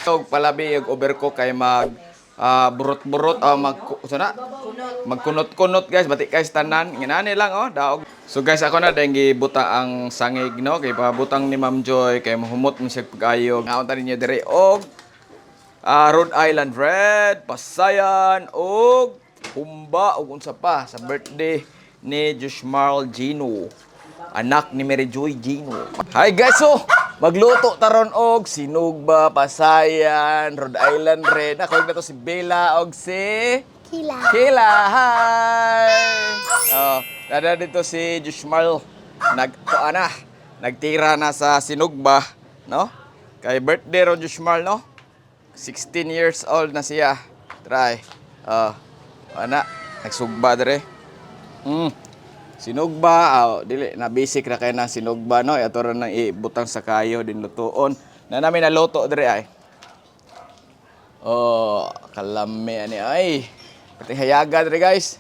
Og palabi og overcook kay mag burot-burot, mag sana magkunot-kunot, guys, bati guys tanan nginani lang oh daog. So guys, ako na dahil gibuta ang sangig, no, kay pabutang ni Ma'am Joy kay mahumot mo siya pag-ayo. Ngaon ta ninyo diri og Rhode Island Red, pasayan og humba og unsa pa sa birthday ni Joshmarl Gino. Anak ni Mary Joy Gino. Hi guys, so magluto taron og sinugba, pasayan, Rhode Island Red. Ako na to si Bella og si Kila. Kila, hi! Oh, nada dito si Joshmarl nag na, nagtira na sa sinugba, no? Kay birthday ron Joshmarl, no? 16 years old na siya. Try. Oh, ana, nagsugba dire. Sinugba, oh, dili na basic ra kay na sinugba, no. Ato ra nang ibutang sa kayo din lutuon. Na namin naluto dire ay. Oh, kalami ani ay. Pati hayaga dire, guys.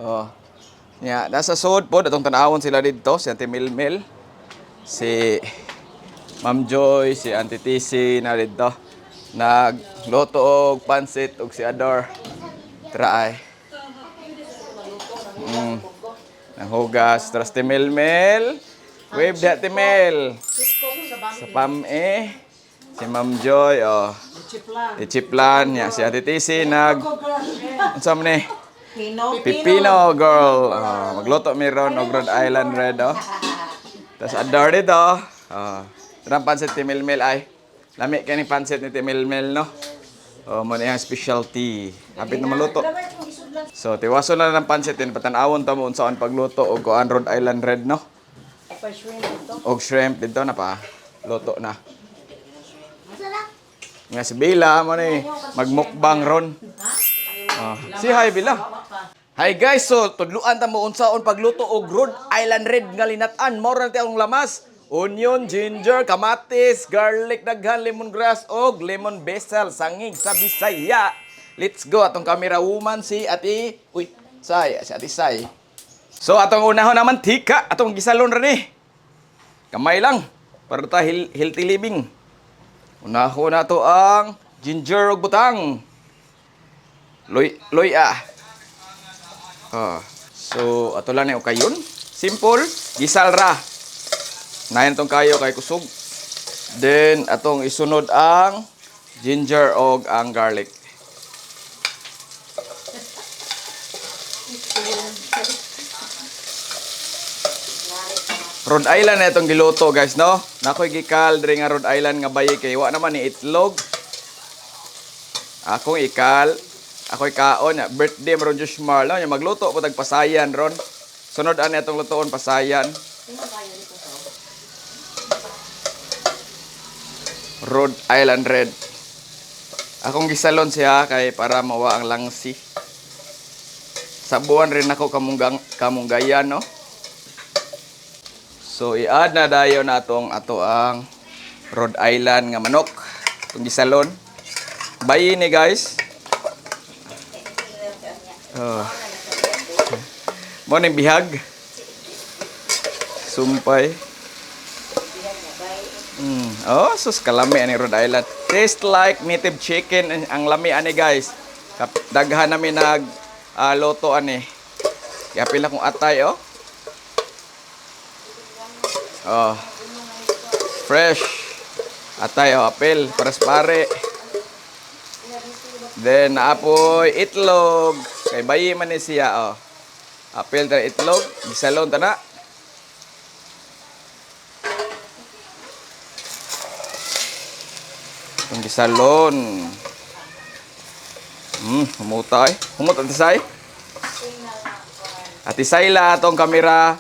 Oh. Nya, nasa sud pod atong tan-awon sila didto, si Auntie Milmil, si Ma'am Joy, si Auntie TC na didto. Nagluto og pansit og si Ador. Tara ay. Nanghugas, tras ti Milmil. Wave da ti Mel. Sa Pam eh. Si Ma'am Joy, oh. Ichiplan niya. Si Ate TC nag... Unsa man ni? Pipino girl. Oh, magluto mi ron og Rhode Island Red, oh. Tapos ador dito. Oh. Tarang pansit ti Milmil ay. Lami kay ni pansit ni ti Milmil, no. Oh, mo na iyang specialty. Hapit na maluto. So, tiwaso na lang ng pansit din. Patanawon ta mo unsaon pagluto og kuan Rhode Island Red, no? Og shrimp dito na pa. Luto na. Nga si Bella mo ni magmukbang ron. Oh. Si hi Bella. Hi guys, so tudluan ta mo unsaon pagluto og Rhode Island Red nga linat-an. Mao ra ang lamas. Onion, ginger, kamatis, garlic, daghan, lemongrass og lemon basil, sangig sa Bisaya. Let's go atong camera woman si Ate, uy, Sai, si Ate Sai. So atong unahon naman tika, atong gisalon ra ni. Kamay lang para ta healthy living. Unahon na to ang ginger ug butang. Loy loy ah. Ah. So ato lang ni ukayon. Simple, gisal ra. Nayan tong kayo kay kusog. Then atong isunod ang ginger og ang garlic. Rhode Island na itong giluto, guys, no? Nakoy gikal diri nga Rhode Island nga bayi kay wa naman ni itlog. Akong ikal, ako'y kaon, ya, birthday maron Josh Marlo, nya magluto po tag pasayan ron. Sunod ani atong lutoon pasayan. Rhode Island Red. Akong gisalon siya kay para mawa ang langsi. Sabuan rin ako kamunggang kamunggayan, no? So i-add na dayon natong ato ang Rhode Island nga manok. Itong gisalon. Bayi ni, guys. Oh. Mo ning bihag. Sumpay. Oh, sus kalami ani Rhode Island. Taste like native chicken ang lami ani, guys. Daghan nami nag luto ani. Kaya pila kong atay oh. Oh. Fresh. Atay oh, apel para sa pare. Then naapoy itlog. Kay bayi man ni siya oh. Apel ta itlog, gisalon ta na. Itong gisalon. Humuta eh. Humot Ate Sai. Ate Sayla atong kamera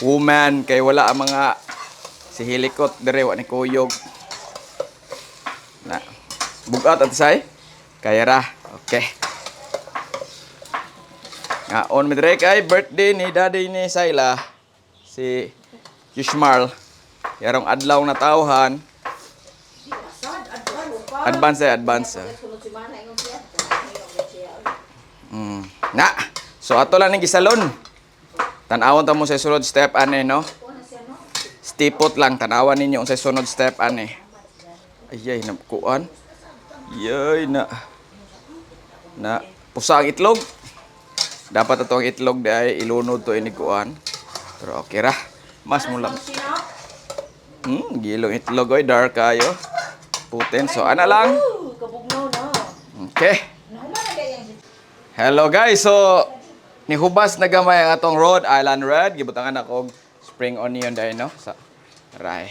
woman kay wala ang mga si Hilikot dire wa ni kuyog. Na. Bugat Ate Sai. Kaya ra. Okay. Nga on mi dire kay birthday ni daddy ni Sayla si Yushmarl. Yarong adlaw na tawhan. Advance eh, advance. Eh. Na. So ato lang ning gisalon. Tan-awon ta mo sa sunod step ane, no? Stipot lang tan-awan ninyo unsay sunod step ane. Ay ay nakuan. Yoy na. Na pusa ang itlog. Dapat ato ang itlog dahil ilunod to ini kuan. Pero okay ra. Mas mula. Gilong itlog oy, dark kayo. Putin. So ana lang. Kabugnaw na. Okay. Hello guys. So nihubas na gamay ang atong Rhode Island Red. Gibutangan ako og spring onion dahil no sa ray.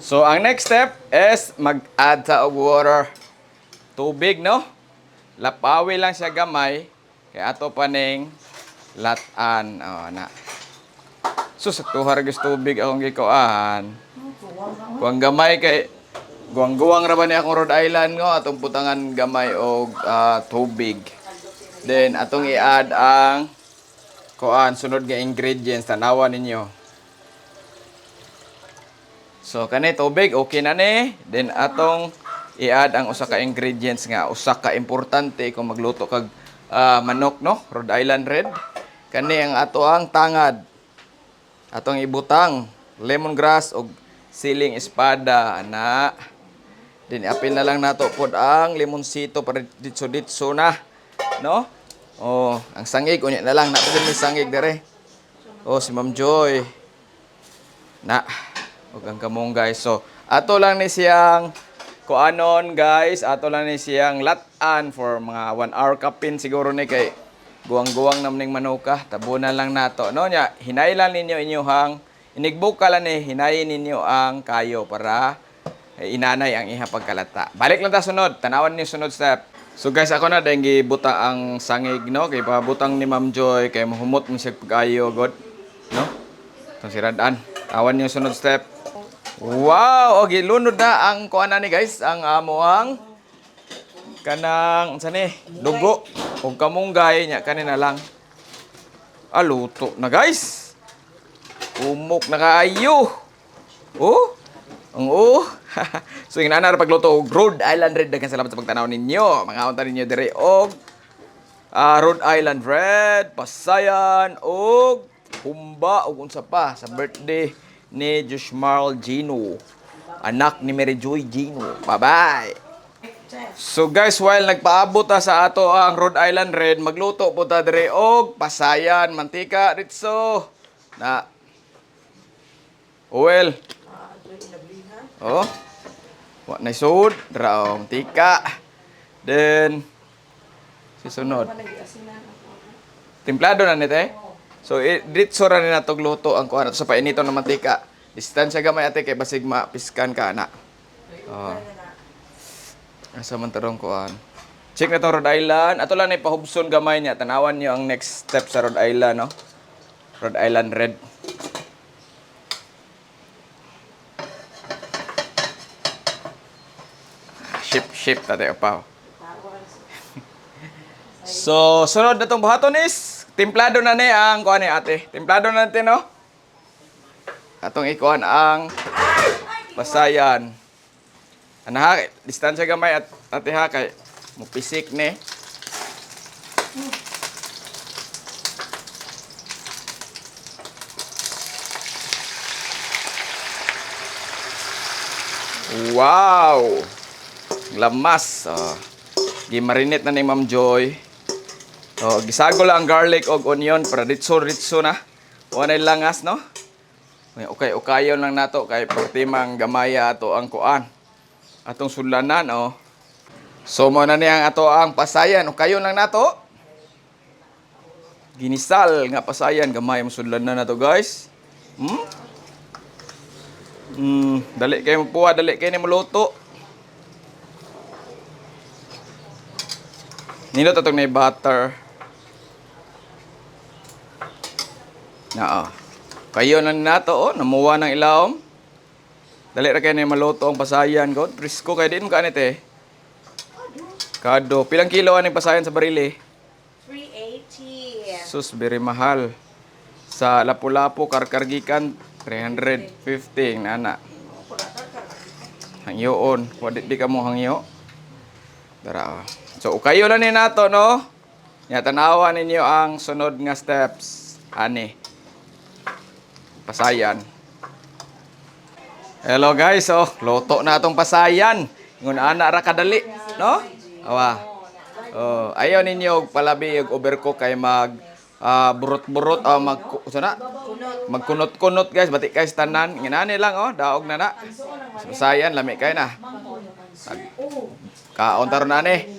So ang next step is mag-add ta og water. Tubig no. Lapawi lang siya gamay kay ato pa ning latan. Oh, na. So sa tuhar gyud tubig akong gikuan. Kuang gamay kay guwang-guwang ra ba ni akong Rhode Island ngo atong butangan gamay og tubig. Then atong i-add ang kuan sunod nga ingredients, tanawa ninyo. So kani tubig okay na ni. Then atong i-add ang usa ka ingredients nga usa ka importante kung magluto kag manok no, Rhode Island Red. Kani ang ato ang tangad. Atong ibutang lemongrass og siling espada na. Then apil na lang nato pod ang limonsito para ditso-ditso na, no? Oh, ang sangig unya na lang nato may sangig dere. Oh, si Ma'am Joy. Na. Ug ang kamong guys. So, ato lang ni siyang kuanon guys, ato lang ni siyang latan for mga 1 hour kapin siguro ni kay guwang-guwang nam ning manuka. Tabunan lang nato. No nya, hinay lang ninyo inyuhang inigbuka lang ni hinayin ninyo ang kayo para inanay ang iha pagkalata. Balik lang ta sunod. Tanawan niyo sunod step. So guys, ako na dahil gibuta ang sangig no kay pabutang ni Ma'am Joy kay mahumot mo siya pag-ayo god. No? Itong si Radan. Tawan niyo sunod step. Wow! Okay, lunod na ang kuan ni guys, ang amo ang kanang unsa ni? Dugo ug kamunggay nya kanina lang. Ah, luto na guys. Umok na kaayo. Oh. Ang oh. So yung nana pagluto og Rhode Island Red, daghang salamat sa pagtanaw ninyo. Mga unta ninyo diri og Rhode Island Red, pasayan og humba og unsa pa sa birthday ni Joshmarl Gino. Anak ni Mary Joy Gino. Bye-bye. So guys, while nagpaabot ta sa ato ang Rhode Island Red, magluto po ta diri og pasayan, mantika ditso. Na oil. Oh. Wa na sud, dra oh, mantika. Then si sunod. Templado na ni te. So ditso ra ni natog luto ang kuan sa painito ng mantika. Distansya gamay ate kay basig mapiskan ka ana. Oh. Asa man tarong kuan. Check na tong Rhode Island. Ato lang na ipahubson gamay niya. Tanawan niyo ang next step sa Rhode Island, no? Rhode Island Red. Ship, ship, tate pa. So, sunod na tong buhaton is, timplado na ni ang kuan ni ate. Timplado na natin, no? Atong ikuan ang pasayan. Ana ha, distansya gamay at ate ha kay mupisik ni. Wow! Lamas. Oh. Gimarinate na ni Ma'am Joy. Oh, gisago lang ang garlic og onion para ditso-ditso na. Wa na langas no. Okay, ukayon lang nato kay pertimang gamaya ato ang kuan. Atong sulanan oh. So mo na niya ang ato ang pasayan, ukayon lang nato. Ginisal nga pasayan gamay mo sudlanan nato guys. Hmm? Dali kayo magpuha, dali kayo ni muluto. Nilo tatong na butter. Na oh. Kayo na nato oh, namuha ng ilawom. Dali ra kayo ni maluto ang pasayan ko. Presko kayo din mo kaanit eh. Kado, pilang kilo aning pasayan sa barili? 380. Sus, very mahal. Sa Lapu-Lapu, Karkargikan, 350 nana. Hangyoon. Wadi di ka mo hangyo. Tara. Oh. So, ukayo lang ni nato, no? Nya, tanawa ninyo ang sunod nga steps. Ani. Pasayan. Hello guys, oh, luto na atong pasayan. Ngun ana ra kadali, no? Awa. Oh, ayaw ninyo og palabi og overcook kay mag burot-burot o mag sana magkunot-kunot, guys, bati kay tanan nginani lang oh, daog na na. Sayan, lami kay na. Kaon taron na ni.